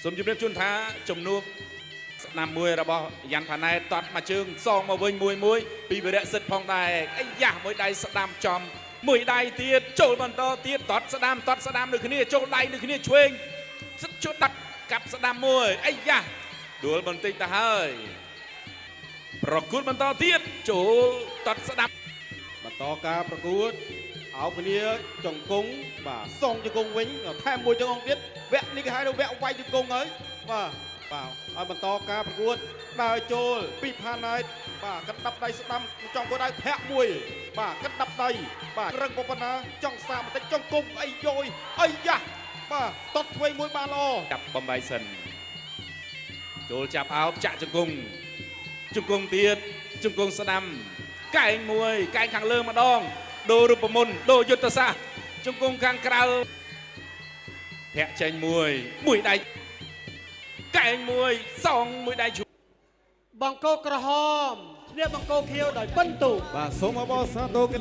សូមជម្រាបជូនថាជំនួបស្ដាំមួយរបស់យ៉ាន់ផាណែតតត់មួយជើងសងមកវិញមួយមួយពីវិរៈសិទ្ធផងដែរអាយ៉ាមួយដៃស្ដាំចំមួយដៃទៀតចូលបន្តទៀតតត់ស្ដាំតត់ស្ដាំដូចគ្នាចូលដៃដូចគ្នាឆ្វេងសិតជុតដាក់កាប់ស្ដាំមួយអាយ៉ាដួលបន្តិចទៅហើយប្រគួតបន្តទៀតចូលតត់ស្ដាំ បន្តការប្រកួតអោបគ្នាចង្គង់បាទសងចង្គង់វិញថែមមួយចង្គង់ទៀតវគ្គនេះគេហៅថាវគ្គវាយចង្គង់ហើយបាទបាទឲ្យបន្តការប្រកួតដើរចូលពីផាណែតបាទកណ្ដាប់ដៃស្ដាំចង់គោលដៅធាក់មួយបាទកណ្ដាប់ដៃបាទរឹងប៉ុណ្ណាចង់សាបន្តិចចង្គង់អីយយអីយ៉ាបាទតត់ឆ្វេងមួយបានល្អ ចាប់បំបីសិនចូលចាប់អោបចាក់ជង្គង់ជង្គង់ទៀតជង្គង់ស្ដាំកែងមួយកែងខាងលើម្ដងដូររូបមន្តដូរយុទ្ធសាស្ត្រជង្គង់ខាងក្រៅធាក់ចេញមួយមួយដៃកែងមួយសងមួយដៃឈូ បង្គោលក្រហមឈ្នះបង្គោលខៀវដោយពិន្ទុ បាទសូមអបអរសាទរ។